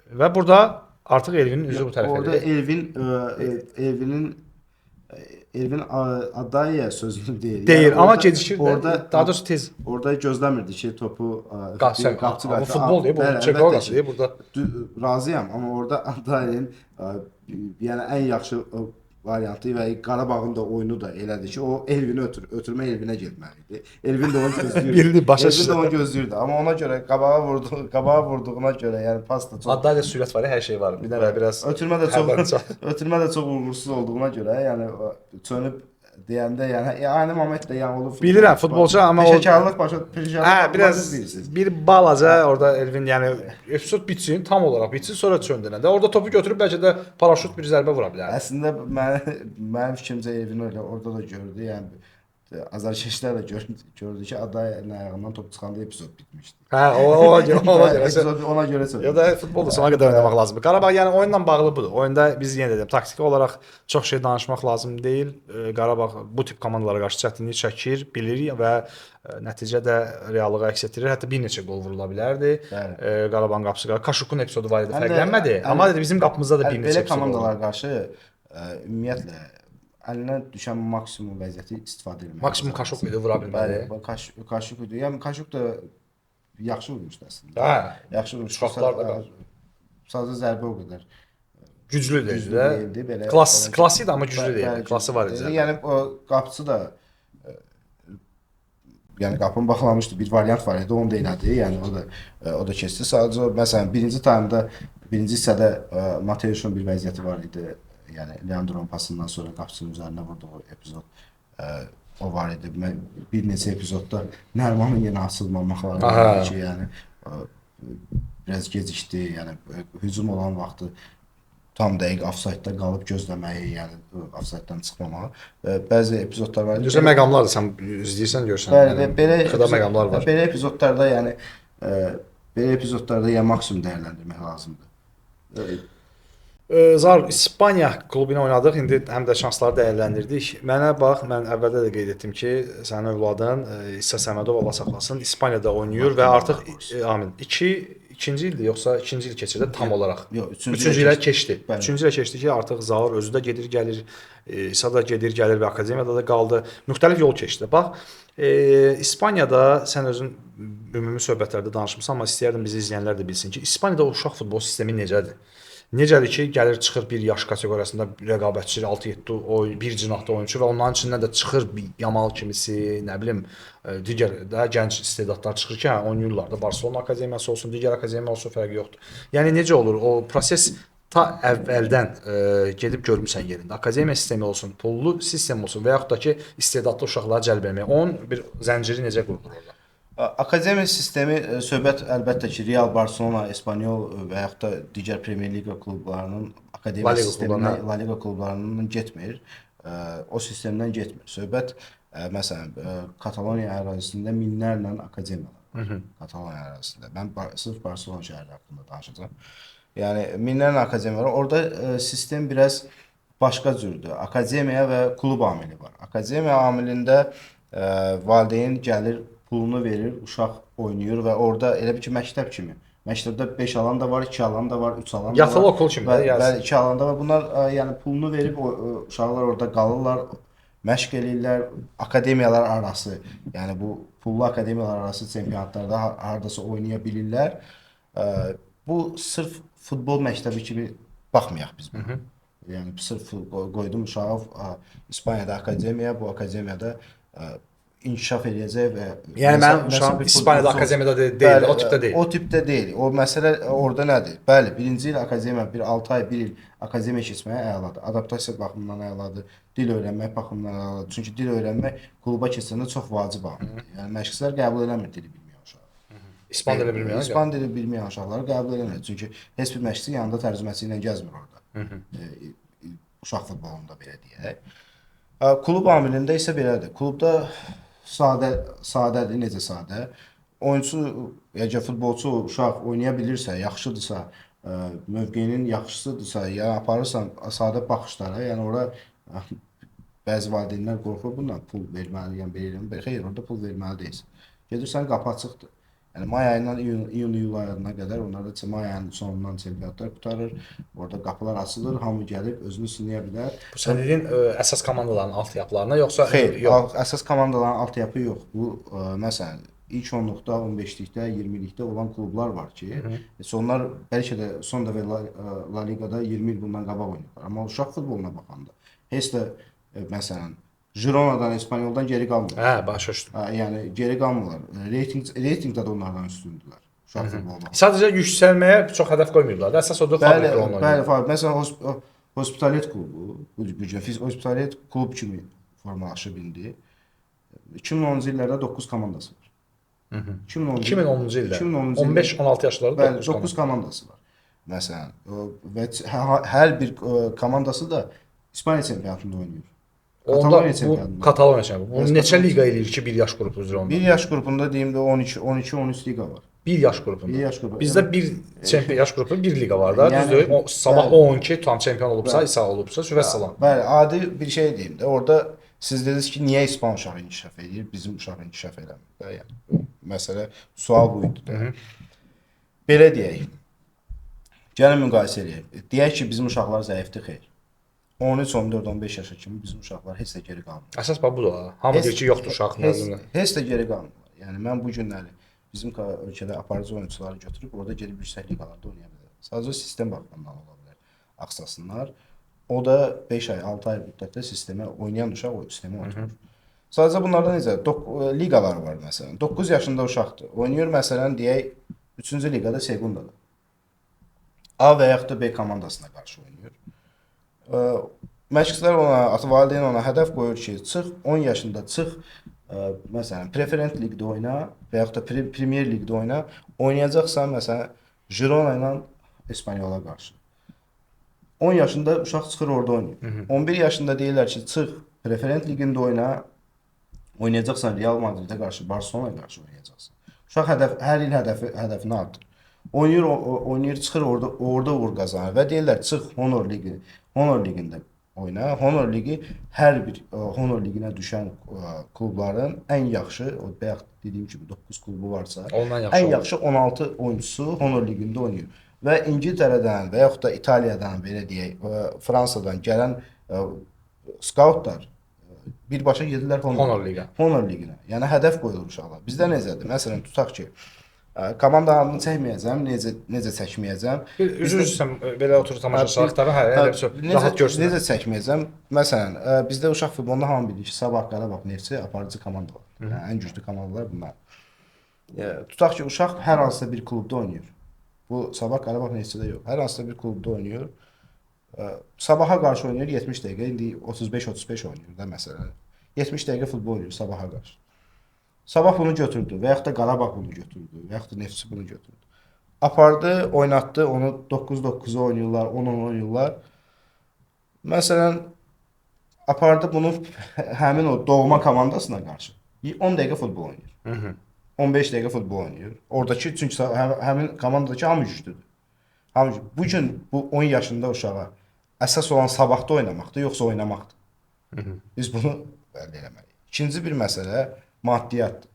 Və burada artıq Elvinin üzü bu tərəfə. Orada Elvin Adaya sözünü deyir. Deyir, yəni, amma gecikir. Orada, daha doğrusu tez. Orada gözləmirdi ki, topu qapçı qaytarır. Bu futbol deyil, bu Çempionlar Liqası deyil burada. Razıyam, amma orada Adayın yəni ən yaxşı variantı və Qarabağın da oyunu da elədir ki, o Elvini ötürmə Elvinə getməli idi. Elvin də onu gözləyirdi. Birini başa Elvin də onu gözləyirdi. Amma ona görə qabağa vurduğuna görə, yəni pas da çox. Adayda sürət var, hər şey var. Bir dənə biraz ötürmə də çox uğursuz olduğuna görə, yəni çönüb deyəndə, yəni aynı moment də yəni olub. Bilirəm futbolçu, amma o peşəkarlıq başa peşəkarlıq. Hə, biraz bir balaca orada Elvin, yəni epizod bitsin, tam olaraq bitsin, sonra çöndürəndə orada topu götürüb bəlkə də paraşüt bir zərbə vura bilər. Əslində mənim fikrimcə Elvin öyle orada da gördü, yəni azarkeşlər də gördü ki, Adayın ayağından top çıxanda epizod bitmişdi. Hə, ona görə epizod ona görə çöndü. Ya da futbolda sona qədər oynamaq lazımdır. Qarabağ yəni oyunla bağlı budur. Oyunda biz yenə də deyim, taktiki olaraq çox şey danışmaq lazım deyil. Qarabağ bu tip komandalara qarşı çətinlik çəkir, bilirik və nəticə də reallığı əks etdirir. Hətta bir neçə qol vurula bilərdi. Qarabağın qapısı Kaşukun epizodu var idi, fərqlənmədi. Amma dedi bizim qapımızda da bir neçə belə komandalara qarşı ümumiyyətlə əlinə düşən maksimum vəziyyəti istifadə etmək. Maksimum Kaşuk idi, vura bilmədi. Bəli, Kaşuk idi. Yəni Kaşuk da yaxşı vurmuşdu əslində. Hə, yaxşı vurmuşdu. Uşaqlar da sadəcə zərbə o qədər güclü deyildi. Belə klası idi, amma güclü deyildi. Klası var idi. Yəni o qapıçı da yəni qapını bağlamışdı. Bir variant var idi, onu da elədi. Yəni o da keçdi. Sadəcə məsələn birinci taymda, birinci hissədə Mateuşun bir vəziyyəti var idi. Yəni Leandro'nun pasından sonra qapısının üzərinə vurduğu epizod o var idi. Bir neçə epizodda Nərmanın yenə açılmamaqları var idi ki, yəni biraz gecikdi. Yəni hücum olan vaxtı tam dəqiq ofsaytda qalıb gözləməyi, yəni ofsaytdan çıxmamağı. Bəzi epizodlar var idi. Gözəl məqamlardır, sən izləyirsən, görsən. Bəli, belə məqamlar var. Belə epizodlarda yəni belə epizodlarda yəni maksimum dəyərləndirmək lazımdır. Zaur, İspaniya klubu ilə oynadıq. İndi həm də şansları dəyərləndirdik. Mənə bax, mən əvvəldə də qeyd etdim ki, sənin övladın İsa Səmədov, Allah saxlasın, İspaniyada oynayır və artıq amin. İkinci ildir yoxsa ikinci il keçirdi tam olaraq? Yox, üçüncü ilə keçdi. Üçüncü ilə keçdi ki, artıq Zaur özü də gedir, gəlir, İsa da gedir, gəlir və akademiyada da qaldı. Müxtəlif yol keçdi. Bax, İspaniyada sən özün ümumi söhbətlərdə danışmısan, amma istəyərdim bizi izləyənlər də bilsin ki, İspaniyada uşaq futbol sistemi necədir? Necədir ki, gəlir çıxır bir yaş kateqoriyasında rəqabətçi 6-7 bir cinahda oyunçu və onların içindən də çıxır bir Yamal kimisi, nə bilim, digər daha gənc istedadlar çıxır ki, hə, oynayırlar da. Barselona akademiyası olsun, digər akademiya olsun, fərqi yoxdur. Yəni necə olur o proses ta əvvəldən gedib görmüsən yerində. Akademiya sistemi olsun, pullu sistem olsun və yaxud da ki, istedadlı uşaqları cəlb etmək. Onun bir zənciri necə qurulur orada? Akademiya sistemi söhbət əlbəttə ki, Real, Barcelona, Espanyol və yaxud da digər Premier Liqa klublarının akademiya sistemindən, La Liga klublarının getmir. O sistemdən getmir. Söhbət məsələn Kataloniya ərazisində minlərlə akademiyalar var. Kataloniya ərazisində. Mən sırf Barcelona şəhəri haqqında danışacağam. Yəni minlərlə akademiyalar var. Orada sistem biraz başqa cürdür. Akademiya və klub amili var. Akademiya amilində valideyn gəlir, pulunu verir, uşaq oynayır və orada elə bir ki, məktəb kimi. Məktəbdə 5 alan da var, 2 alan da var, 3 alan da var. Yatılı okul kimi. Bəli, 2 alan da var. Bunlar yəni pulunu verib uşaqlar orada qalırlar, məşq eləyirlər. Akademiyalar arası, yəni bu pullu akademiyalar arası çempionatlarda hardasa oynaya bilirlər. Bu sırf futbol məktəbi kimi baxmayaq biz buna. Yəni sırf qoydum uşağı İspaniyada akademiya, bu akademiyada inkişaf eləyəcək və yəni mənim uşağım İspaniyada akademiyada deyil, o tipdə deyil. O tipdə deyil. O məsələ orada nədir? Bəli, birinci il akademiya, bir 6 ay, 1 il akademiya keçməyə əladır. Adaptasiya baxımından əladır, dil öyrənmək baxımından əladır. Çünki dil öyrənmək kluba keçəndə çox vacib amildir. Yəni məşqçilər qəbul eləmir dili bilməyən uşağı. İspan dili bilməyən. İspan dili bilməyən uşaqları qəbul eləmir. Çünki heç bir məşqçi yanında tərcüməçi ilə gəzmir orada. Uşaq futbolunda belə deyək. Klub amilində isə belədir. Klubda sadədir, necə sadə? Oyunçu, əgər futbolçu, uşaq oynaya bilirsə, yaxşıdırsa, mövqeyinin yaxşısıdırsa, yəni aparırsan sadə baxışlara, yəni ora bəzi valideynlər qorxur bundan, pul verməliyəm, belə eləyəm. Xeyr, orada pul verməli deyilsən. Gedirsən, qapı açıqdır. Yəni may ayından iyun, iyul ayına qədər onlar da may ayının sonundan çempionatlar qurtarır. Orada qapılar açılır, hamı gəlib özünü sınaya bilər. Bu sən dediyin əsas komandaların altyapılarına yoxsa xeyr, yox, əsas komandaların altyapı yox. Bu məsələn ilk 10-luqda, 15-likdə, 20-likdə olan klublar var ki, onlar bəlkə də son dəfə La Liqada 20 il bundan qabaq oynayıblar. Amma uşaq futboluna baxanda heç də məsələn Gironadan, Espanyoldan geri qalmırlar. Hə, başa düşdüm. Yəni geri qalmırlar. Reytinqdə də onlardan üstündürlər. Uşaq futboluna. Sadəcə yüksəlməyə çox hədəf qoymayıblar da. Əsas odur fabrika rolunu oynayır. Bəli, məsələn Hospitalet klubu, bu gün Hospitalet klub kimi formalaşıb indi. 2010-cu illərdə 9 komandası var. 2010-cu ildə 15-16 yaşlarda 9 komandası var. Məsələn, və hər bir komandası da İspaniya çempionatında oynayır. Kataloniya çempionatında. Kataloniya çempionatı. Bu neçə liqa eləyir ki, bir yaş qrupu üzrə onda? Bir yaş qrupunda deyim də 12-13 liqa var. Bir yaş qrupunda. Bir yaş qrupu. Bizdə bir çempion yaş qrupu bir liqa var da, düzdür? O sabah 12 tam çempion olubsa, İsa olubsa, vəssalam. Bəli, adi bir şey deyim də. Orada siz dediniz ki, niyə İspan uşağı inkişaf eləyir, bizim uşaq inkişaf eləmir də, yəni məsələ sual bu idi də. Belə deyək. Gəlin müqayisə eləyək. Deyək ki, bizim uşaqlar zəifdir, xeyr. 13, 14, 15 yaşa kimi bizim uşaqlar heç də geri qalmır. Əsas bax budur ha. Hamı deyir ki, yoxdur uşaq. Heç də geri qalmırlar. Yəni mən bu günləri bizim ölkədə aparıcı oyunçuları götürüb orada gedib yüksək liqalarda oynaya bilər. Sadəcə sistem baxımından ola bilər. Axsasınlar. O da 5 ay, 6 ay müddətdə sistemə oynayan uşaq o sistemə oturur. Sadəcə bunlarda necə liqalar var məsələn. 9 yaşında uşaqdır. Oynayır məsələn deyək 3-cü liqada Segundada. A və yaxud da B komandasına qarşı oynayır. Məşqçilər ona, valideyn ona hədəf qoyur ki, çıx 10 yaşında çıx, məsələn, preferent liqdə oyna və yaxud da Premier liqdə oyna. Oynayacaqsan məsələn Girona ilə Espanyola qarşı. 10 yaşında uşaq çıxır orada oynayır. 11 yaşında deyirlər ki, çıx preferent liqində oyna. Oynayacaqsan Real Madridə qarşı, Barselonaya qarşı oynayacaqsan. Uşaq hədəf hər il hədəfini artır. Oynayır, oynayır, çıxır orada uğur qazanır və deyirlər çıx Honor liqi, Honor liqində oyna. Honor liqi hər bir Honor liqinə düşən klubların ən yaxşı, o bayaq dediyim kimi 9 klubu varsa, Ondan yaxşı ən yaxşı 16 oyunçusu Honor liqində oynayır. Və İngiltərədən və yaxud da İtaliyadan belə deyək, Fransadan gələn skautlar birbaşa gedirlər Honor liqə. Honor liqinə. Yəni hədəf qoyulur uşaqlar. Bizdə necədir? Məsələn, tutaq ki, komandanın adını çəkməyəcəm, necə çəkməyəcəm? Üzr istəyirəm, belə oturub tamaşaçılar tabii, hə, elə bir rahat görsünlər. Necə çəkməyəcəm? Məsələn, bizdə uşaq futbolunda hamı bilir ki, Sabah, Qarabağ, Neftçi aparıcı komandalar. Yəni ən güclü komandalar bunlar. Tutaq ki, uşaq hər hansısa bir klubda oynayır. Bu Sabah, Qarabağ, Neftçidə yox. Hər hansısa bir klubda oynayır. Sabaha qarşı oynayır 70 dəqiqə, indi 35-35 oynayır da məsələn. 70 dəqiqə futbol oynayır Sabaha qarşı. Sabah bunu götürdü və yaxud da Qarabağ bunu götürdü və yaxud da Neftçi bunu götürdü. Apardı, oynatdı, onu 9-9-a oynayırlar, 10-10 oynayırlar. Məsələn, apardı bunu həmin o doğma komandasına qarşı. 10 dəqiqə futbol oynayır. Hı -hı. 15 dəqiqə futbol oynayır. Oradakı çünki həmin komandadakı hamı güclüdür. Hamı güclü. Bu gün bu 10 yaşında uşağa əsas olan Sabahda oynamaqdır, yoxsa oynamaqdır. Hı -hı. Biz bunu əldə eləməliyik. İkinci bir məsələ maddiyyatdır.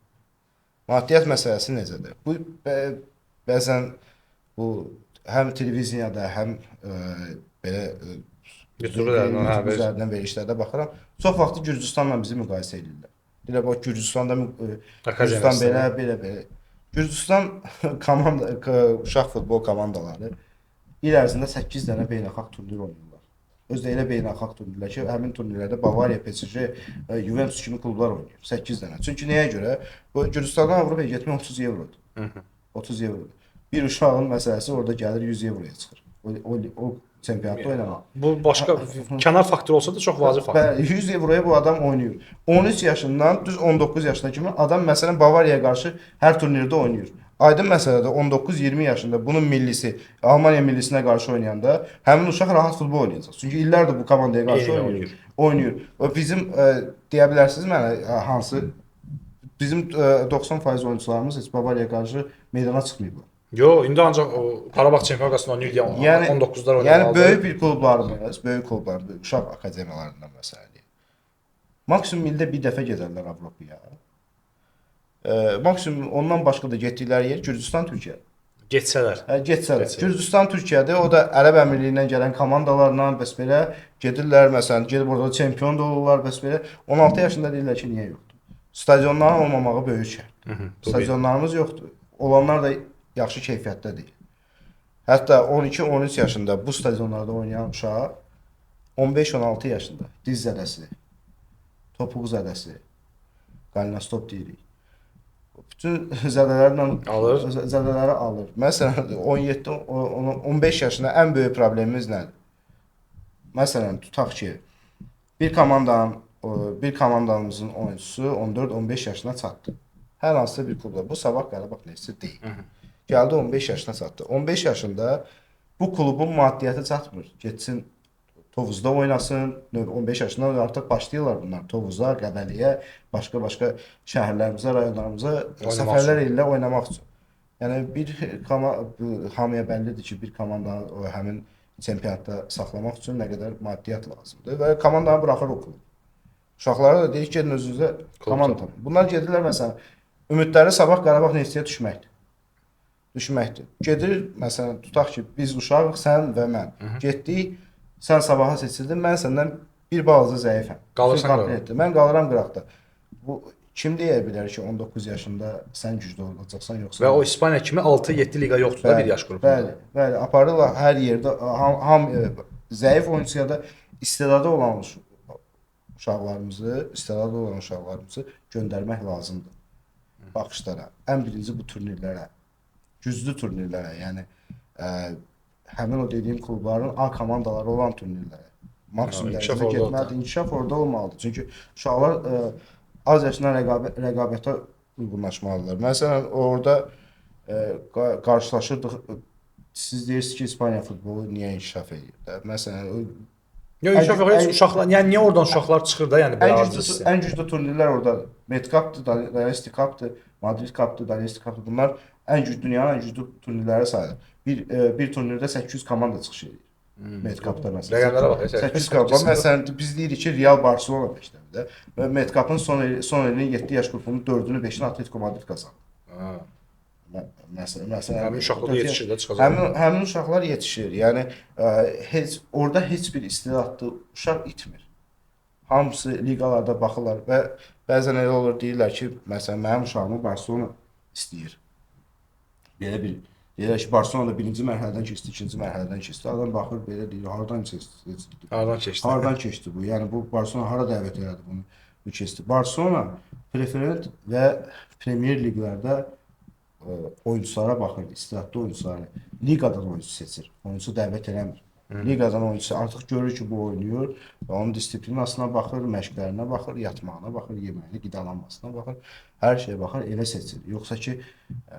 Maddiyyat məsələsi necədir? Bu bəzən bu həm televiziyada, həm belə YouTube üzərindən verilişlərdə baxıram. Çox vaxtı Gürcüstanla bizi müqayisə edirlər. Deyirlər bax Gürcüstanda Gürcüstan belə belə belə. Gürcüstan komanda uşaq futbol komandaları il ərzində 8 dənə beynəlxalq turnir oynayırlar. Özü də elə beynəlxalq turnirlər ki, həmin turnirlərdə Bavariya, PSG, Juventus kimi klublar oynayır. 8 dənə. Çünki nəyə görə? Bu Gürcüstandan Avropaya getmək 30 evrodur. 30 evrodur. Bir uşağın məsələsi orada gəlir 100 evroya çıxır. O çempionatda oynamaq. Bu başqa kənar faktor olsa da çox vacib faktor. Bəli, 100 evroya bu adam oynayır. 13 yaşından düz 19 yaşına kimi adam məsələn Bavariyaya qarşı hər turnirdə oynayır. Aydın məsələdir, 19-20 yaşında bunun millisi Almaniya millisinə qarşı oynayanda həmin uşaq rahat futbol oynayacaq. Çünki illərdir bu komandaya qarşı oynayır. Oynayır. O bizim deyə bilərsiniz mənə hansı bizim 90% oyunçularımız heç Bavariyaya qarşı meydana çıxmayıblar. Yo, indi ancaq o Qarabağ çempionatında oynayır deyə Yəni 19-lar oynamalıdır. Yəni böyük bir klublarımız, böyük klublar, uşaq akademiyalarından məsələ deyil. Maksimum ildə bir dəfə gedərlər Avropaya. Maksimum ondan başqa da getdikləri yer Gürcüstan, Türkiyə. Getsələr. Getsələr. Gürcüstan, Türkiyədə, o da Ərəb Əmirliyindən gələn komandalarla bəs belə gedirlər, məsələn, gedib orada çempion da olurlar, bəs belə 16 yaşında deyirlər ki, niyə yoxdur? Stadionların olmamağı böyük şərtdir. Stadionlarımız yoxdur. Olanlar da yaxşı keyfiyyətdə deyil. Hətta 12-13 yaşında bu stadionlarda oynayan uşaq 15-16 yaşında diz zədəsi, topuq zədəsi, qalinastop deyirik. Bütün zədələrlə alır. Zədələri alır. Məsələn, 17-15 yaşında ən böyük problemimiz nədir? Məsələn, tutaq ki, bir komandamızın oyunçusu 14-15 yaşına çatdı. Hər hansısa bir klubda. Bu Sabah Qarabağ Neftçi deyil. Gəldi 15 yaşına çatdı. 15 yaşında bu klubun maddiyyatı çatmır. Getsin Tovuzda oynasın. 15 yaşından artıq başlayırlar bunlar Tovuza, Qəbələyə, başqa-başqa şəhərlərimizə, rayonlarımıza səfərlər ilə oynamaq üçün. Yəni bir hamıya bəllidir ki, bir komandanı o həmin çempionatda saxlamaq üçün nə qədər maddiyyat lazımdır və komandanı buraxır o klub. Uşaqlara da deyir ki, gedin özünüzə komanda tapın. Bunlar gedirlər məsələn, ümidləri Sabah Qarabağ Neftçiyə düşməkdir. Düşməkdir. Gedir, məsələn, tutaq ki, biz uşağıq, sən və mən. Getdik, sən Sabaha seçildin, mən səndən bir balaca zəifəm. Qalırsan qıraqda. Mən qalıram qıraqda. Bu kim deyə bilər ki, 19 yaşında sən güclü olacaqsan yoxsa? Və o İspaniya kimi 6-7 liqa yoxdur da bir yaş qrupunda. Bəli, bəli, aparırlar hər yerdə ham zəif oyunçuya da istedadı olan uşaqlarımızı, istedadı olan uşaqlarımızı göndərmək lazımdır. Baxışlara, ən birinci bu turnirlərə, güclü turnirlərə, yəni həmin o dediyim klubların A komandaları olan turnirlərə. Maksimum dərəcədə getməlidir. İnkişaf orada olmalıdır. Çünki uşaqlar az yaşından rəqabətə uyğunlaşmalıdırlar. Məsələn, orada qarşılaşırdıq. Siz deyirsiniz ki, İspaniya futbolu niyə inkişaf edir? Məsələn, Yox, inkişaf edir. Uşaqlar, yəni niyə oradan uşaqlar çıxır da, yəni belə arzusu. Ən güclü turnirlər oradadır. Med Cup'dır, Dynasty Cup'dır, Madrid Cup'dır, Dynasty Cup'dır. Bunlar ən güclü dünyanın ən güclü turnirləri sayılır. Bir turnirdə 800 komanda çıxış edir. Med Cup'da məsələn. Rəqəmlərə bax. 800 komanda. Məsələn, biz deyirik ki, Real Barcelona məktəbində və Med Cup'ın son ilin 7 yaş qrupunun 4-ünü 5-ini Atletico Madrid qazandı. Ha. Məsələn, həmin uşaqlar yetişir də çıxacaq. Həmin uşaqlar yetişir. Yəni heç orada heç bir istedadlı uşaq itmir. Hamısı liqalarda baxırlar və bəzən elə olur deyirlər ki, məsələn, mənim uşağımı Barcelona istəyir. Belə bir deyirlər ki, Barcelona da birinci mərhələdən keçdi, ikinci mərhələdən keçdi. Adam baxır belə deyir, hardan keçdi? Hardan keçdi? Hardan keçdi bu? Yəni bu Barcelona hara dəvət elədi bunu? Bu keçdi. Barcelona preferent və Premier liqlərdə oyunçulara baxır, istedadlı oyunçulara. Liqadan oyunçu seçir. Oyunçu dəvət eləmir. Liqadan oyunçu artıq görür ki, bu oynayır və onun disiplinasına baxır, məşqlərinə baxır, yatmağına baxır, yeməyinə, qidalanmasına baxır, hər şeyə baxır, elə seçir. Yoxsa ki,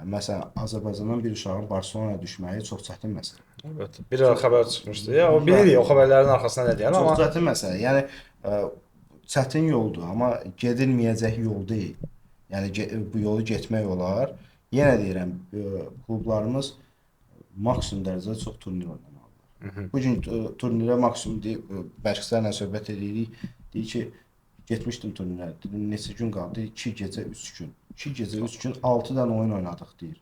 məsələn, Azərbaycandan bir uşağın Barselonaya düşməyi çox çətin məsələ. Əlbəttə. Bir ara xəbər çıxmışdı. Ya, o bilirik o xəbərlərin arxasında nə deyən, amma çox çətin məsələ. Yəni çətin yoldur, amma gedilməyəcək yol deyil. Yəni bu yolu getmək olar. Yenə deyirəm, klublarımız maksimum dərəcədə çox turnir oynamalıdır. Bu gün turnirə maksimum məşqçilərlə söhbət edirik. Deyir ki, getmişdim turnirə. Dedim, neçə gün qaldı? 2 gecə, 3 gün. 2 gecə, 3 gün, 6 dənə oyun oynadıq deyir.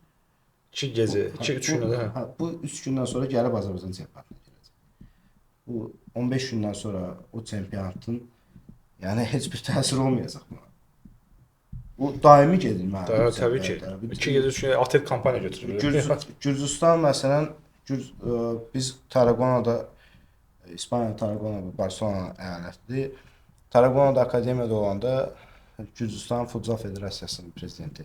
2 gecə, 2-3 gün də. Hə, bu 3 gündən sonra gəlib Azərbaycan çempionatına girəcək. Bu 15 gündən sonra o çempionatın yəni heç bir təsir olmayacaq buna. Bu daimi gedilməlidir. Evet, təbii ki. 2 gecə 3 gün otel kampaniya götürülür. Gürcüstan məsələn, biz Tarragona'da, İspaniya Tarragona, Barselona əyalətidir. Tarragona'da akademiyada olanda Gürcüstan Futzal Federasiyasının prezidenti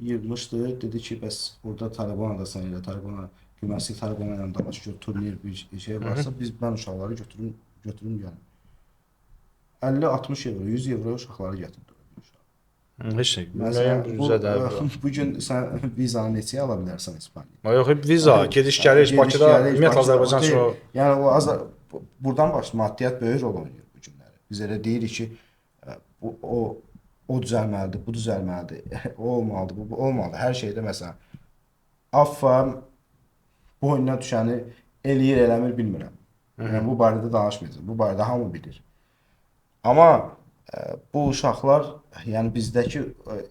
yığmışdı. Dedi ki, bəs orada Tarragona'da sən elə Tarragona, gimnastik Tarragona ilə dalaş gör, turnir bir şey varsa, mən uşaqları götürüm gəlim. 50-60 evro, 100 evro uşaqları gətirdi. Heç nə. Müəyyən bir üzə də. Bu gün sən vizanı neçəyə ala bilərsən İspaniyaya? Yox, viza, gediş-gəliş, Bakıda, ümumiyyətlə Azərbaycan üçün o. Yəni o buradan başlayır, maddiyyat böyük rol oynayır bu günləri. Biz elə deyirik ki, o düzəlməlidir, bu düzəlməlidir, o olmalıdır, bu olmalıdır. Hər şeydə məsələn, AFFA boynuna düşəni eləyir, eləmir bilmirəm. Yəni bu barədə danışmayacağam. Bu barədə hamı bilir. Amma bu uşaqlar, yəni bizdəki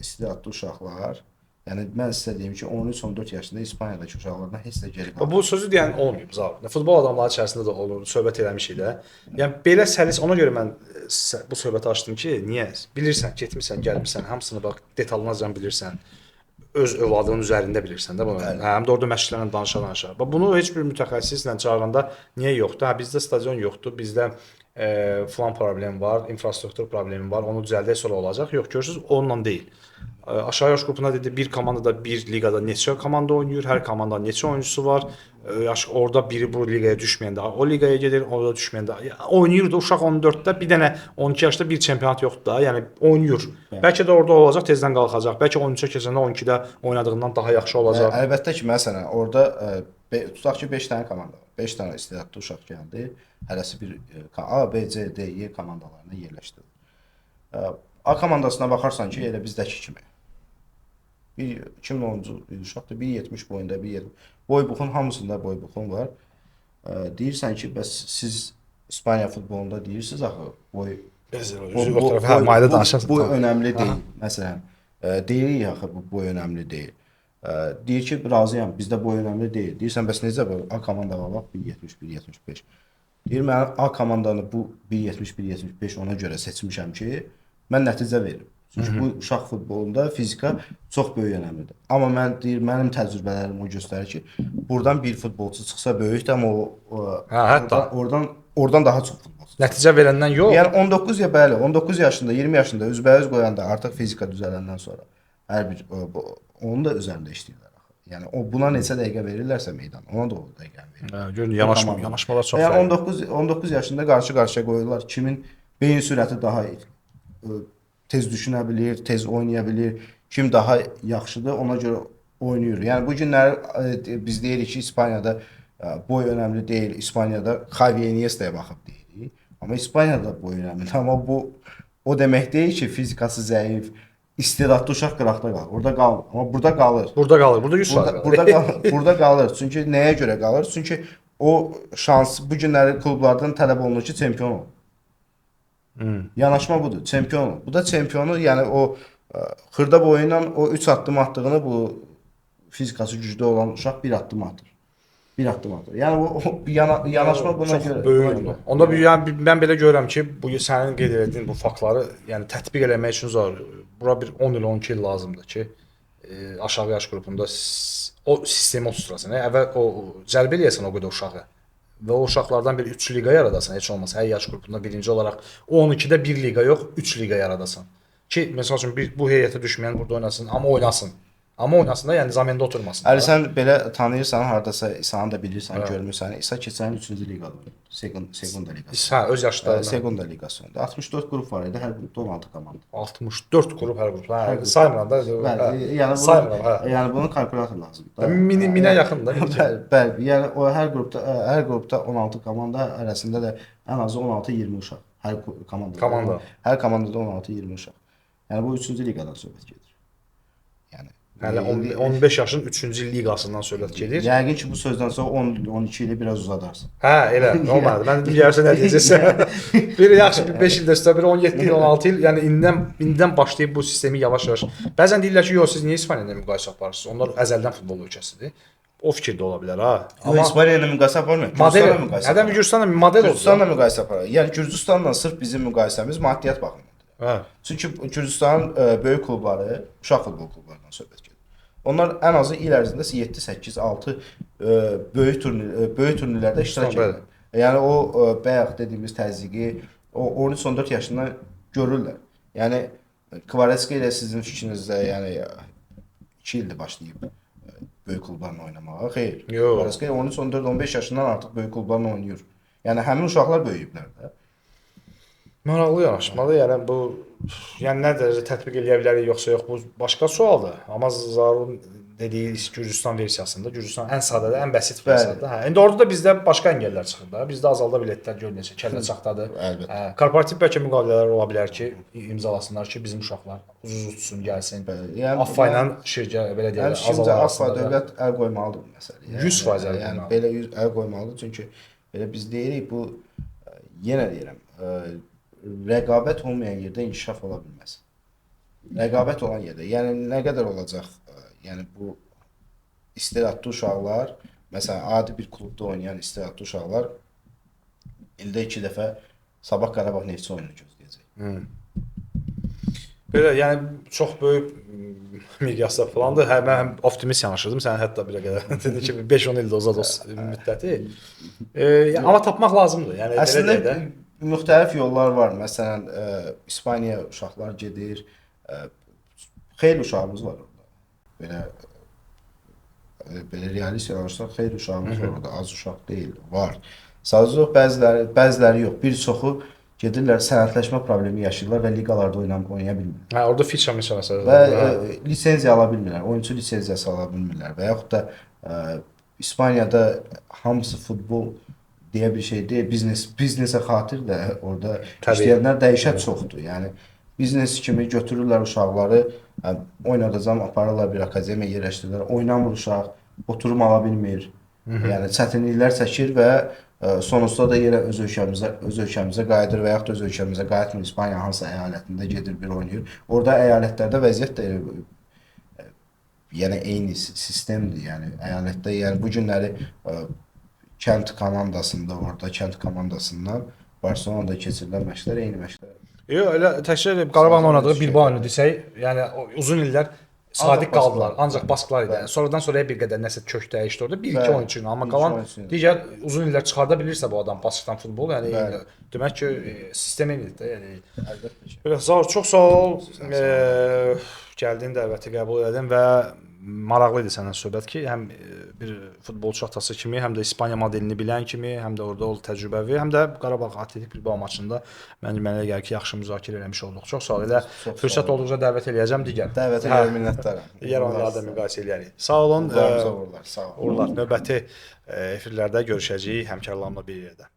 istedadlı uşaqlar, yəni mən sizə deyim ki, 13-14 yaşında İspaniyadakı uşaqlardan heç də geri qalmır. Bu sözü deyən olmayıb Zaur. Futbol adamları içərisində də olur, söhbət eləmişik də. Yəni belə səlis, ona görə mən bu söhbəti açdım ki, niyə? Bilirsən, getmirsən, gəlmirsən, hamısını bax detallıca bilirsən. Öz övladının üzərində bilirsən də bunu. Hə, həm də orada məşqçilərlə danışa-danışa. Bax bunu heç bir mütəxəssislə çağıranda niyə yoxdur? Hə, bizdə stadion yoxdur, bizdə filan problem var, infrastruktur problemi var, onu düzəldək sonra olacaq. Yox, görürsünüz, onunla deyil. Aşağı yaş qrupuna dedi, bir komandada, bir liqada neçə komanda oynayır, hər komanda neçə oyuncusu var. Orada biri bu liqaya düşməyəndə o liqaya gedir, orada düşməyəndə oynayır da uşaq 14-də bir dənə 12 yaşda bir çempionat yoxdur da, yəni oynayır. Bəli. Bəlkə də orada olacaq, tezdən qalxacaq. Bəlkə 13-ə keçəndə 12-də oynadığından daha yaxşı olacaq. Əlbəttə ki, məsələn, orada tutaq ki, 5 dənə komanda var. 5 dənə istedadlı uşaq gəldi. Hərəsi bir A, B, C, D, E komandalarına yerləşdirilir. A komandasına baxarsan ki, elə bizdəki kimi. 2010-cu il uşaqdır, 1.70 boyunda, 1.70. Boy buxun hamısında boy buxun var. Deyirsən ki, bəs siz İspaniya futbolunda deyirsiniz axı, boy boy önəmli deyil. Məsələn, deyirik axı bu boy önəmli deyil. Deyir ki, razıyam, bizdə boy önəmli deyil. Deyirsən, bəs necə bu? A komanda var, bax, 1.70, 1.75. Deyir, mən A komandanı bu 1.70, 1.75 ona görə seçmişəm ki, mən nəticə verim. Çünki bu uşaq futbolunda fizika çox böyük önəmlidir. Amma mən deyir, mənim təcrübələrim o göstərir ki, buradan bir futbolçu çıxsa böyükdür, amma o hətta oradan daha çox futbolçu. Nəticə verəndən yox. Yəni 19 ya bəli, 19 yaşında, 20 yaşında üzbəüz qoyanda artıq fizika düzələndən sonra hər bir onun da üzərində işləyirlər axı. Yəni o buna neçə dəqiqə verirlərsə meydan, ona da o dəqiqə verirlər. Hə, görün yanaşmalar çox. Yəni 19 yaşında qarşı-qarşıya qoyurlar kimin beyin sürəti daha tez düşünə bilir, tez oynaya bilir, kim daha yaxşıdır, ona görə oynayır. Yəni bu günləri biz deyirik ki, İspaniyada boy önəmli deyil, İspaniyada Xavi Iniesta'ya baxıb deyirik. Amma İspaniyada boy önəmlidir. Amma bu o demək deyil ki, fizikası zəif, istedadlı uşaq qıraqda qalır. Orada qalmır. Amma burada qalır. Burada qalır. Burada 100% qalır. Burada qalır. Burada qalır. Çünki nəyə görə qalır? Çünki o şans bu günləri klublardan tələb olunur ki, çempion ol. Yanaşma budur. Çempion ol. Bu da çempionu, yəni o xırda boyu ilə o 3 addım atdığını bu fizikası güclü olan uşaq bir addım atır. Bir addım atır. Yəni o yanaşma buna çox görə. Böyük. Onda bir, yəni mən belə görürəm ki, bu sənin qeyd etdiyin bu faktları, yəni tətbiq eləmək üçün zor. Bura bir 10 il, 12 il lazımdır ki, aşağı yaş qrupunda o sistemi oturturasan. Əvvəl o cəlb eləyəsən o qədər uşağı və o uşaqlardan bir 3 liqa yaradasan, heç olmasa hər yaş qrupunda birinci olaraq 12-də bir liqa yox, 3 liqa yaradasan. Ki, məsəl üçün bir, bu heyətə düşməyən burada oynasın, amma oynasın. Amma oynasın da, yəni zamində oturmasın. Əli, sən belə tanıyırsan, hardasa İsa'nı da bilirsən, görmürsən. İsa keçən il 3-cü liqada oynayır. Segunda liqası. İsa öz yaşlarında. Segunda liqasında. 64 qrup var idi, hər qrupda 16 komanda. 64 qrup hər qrupda. Hə, saymıram da. Bəli, yəni saymıram, hə. Yəni bunun kalkulyator lazımdır. Minə yaxın da. Bəli, bəli. Yəni o hər qrupda 16 komanda arasında da ən azı 16-20 uşaq. Hər komandada. Hər komandada 16-20 uşaq. Yəni bu 3-cü liqadan söhbət gedir. Yəni Hələ 15 yaşın 3-cü liqasından söhbət gedir. Yəqin ki, bu sözdən sonra 10-12 ili biraz uzadarsan. Hə, elə, olmadı. Mən dedim, gəlirsə nə deyəcəksən. Bir yaxşı, bir 5 il də üstə, bir 17 il, 16 il, yəni indidən başlayıb bu sistemi yavaş-yavaş. Bəzən deyirlər ki, yox, siz niyə İspaniya ilə müqayisə aparırsınız? Onlar əzəldən futbol ölkəsidir. O fikir də ola bilər, ha. Amma İspaniya ilə müqayisə aparmır. Gürcüstanla müqayisə. Nədən Gürcüstanla model oldu? Gürcüstanla müqayisə aparır. Yəni Gürcüstanla sırf bizim müqayisəmiz maddiyyat baxımından. Hə. Çünki Gürcüstanın böyük klubları, uşaq futbol klublarından söhbət gedir. Onlar ən azı il ərzində 7, 8, 6 böyük turnirlərdə iştirak edirlər. Yəni o bayaq dediyimiz təzyiqi o 13-14 yaşından görürlər. Yəni Kvaratskhelia ilə sizin fikrinizdə, yəni 2 ildir başlayıb böyük klublarla oynamağa. Xeyr. Kvaratskhelia 13, 14, 15 yaşından artıq böyük klublarla oynayır. Yəni həmin uşaqlar böyüyüblər də. Maraqlı yanaşmadır. Yəni bu, yəni nə dərəcədə tətbiq eləyə bilərik yoxsa yox, bu başqa sualdır. Amma Zarun dediyi Gürcüstan versiyasında, Gürcüstan ən sadədir, ən bəsit versiyadır. Hə, indi orada da bizdə başqa əngəllər çıxır da. Bizdə azalda biletlər gör necə kəllə çaxtadır. Əlbəttə. Hə, korporativ bəlkə müqavilələr ola bilər ki, imzalasınlar ki, bizim uşaqlar ucuz uçsun, gəlsin. Yəni AFFA ilə şirkət belə deyək, azal AFFA dövlət əl qoymalıdır bu məsələyə. 100% əl qoymalıdır. Yəni belə əl qoymalıdır, çünki belə biz deyirik bu, yenə deyirəm, rəqabət olmayan yerdə inkişaf ola bilməz. Rəqabət olan yerdə, yəni nə qədər olacaq, yəni bu istedadlı uşaqlar, məsələn, adi bir klubda oynayan istedadlı uşaqlar ildə 2 dəfə Sabah Qarabağ Neftçi oyununu gözləyəcək. Belə, yəni çox böyük miqyasda falandır. Hə, mən həm optimist yanaşırdım. Sən hətta bir qədər dedi ki, 5-10 ildə uzad o müddəti. Amma tapmaq lazımdır. Yəni əslində belə deyək də. Müxtəlif yollar var. Məsələn, İspaniya uşaqlar gedir. Xeyli uşağımız var orada. Belə realist yanaşsaq, xeyli uşağımız var orada. Az uşaq deyil, var. Sadəcə bəziləri yox. Bir çoxu gedirlər, sənədləşmə problemi yaşayırlar və liqalarda oynaya bilmirlər. Hə, orada ficha məsələsi. Və lisenziya ala bilmirlər, oyunçu lisenziyası ala bilmirlər və yaxud da İspaniyada hamısı futbol deyə bir şey deyil, biznesə xatir də orada işləyənlər dəhşət çoxdur. Yəni biznes kimi götürürlər uşaqları, oynadacam, aparırlar bir akademiya yerləşdirirlər, oynamır uşaq, oturum ala bilmir. Yəni çətinliklər çəkir və sonunda da yenə öz ölkəmizə qayıdır və yaxud da öz ölkəmizə qayıtmır. İspaniya hansısa əyalətində gedir bir oynayır. Orada əyalətlərdə vəziyyət də yəni eyni sistemdir. Yəni əyalətdə, yəni bu günləri kənd komandasında, orada kənd komandasından Barcelonada keçirilən məşqlər eyni məşqlər. Yox, elə təkcə eləyib Qarabağla oynadığı Bilbao oyunu desək, yəni uzun illər sadiq qaldılar, ancaq basklar idi. Yəni, sonradan sonraya bir qədər nəsə kök dəyişdi orada, 1-2 oyunçu ilə, amma qalan digər uzun illər çıxarda bilirsə bu adam baskdan futbol, yəni demək ki, sistem eynidir də, yəni. Əlbəttə ki. Belə Zaur, çox sağ ol. Gəldin, dəvəti qəbul elədin və maraqlı idi səndən söhbət ki, həm bir futbolçu atası kimi, həm də İspaniya modelini bilən kimi, həm də orada ol təcrübəvi, həm də Qarabağ Atletik Bilbao maçında mənə elə gəlir ki, yaxşı müzakirə eləmiş olduq. Çox sağ ol. Elə fürsət olduqca dəvət eləyəcəm digər. Dəvətə görə minnətdaram. Digər oyunlarda müqayisə eləyərik. Sağ olun. Uğurlar, sağ olun. Uğurlar. Növbəti efirlərdə görüşəcəyik həmkarlarımla bir yerdə.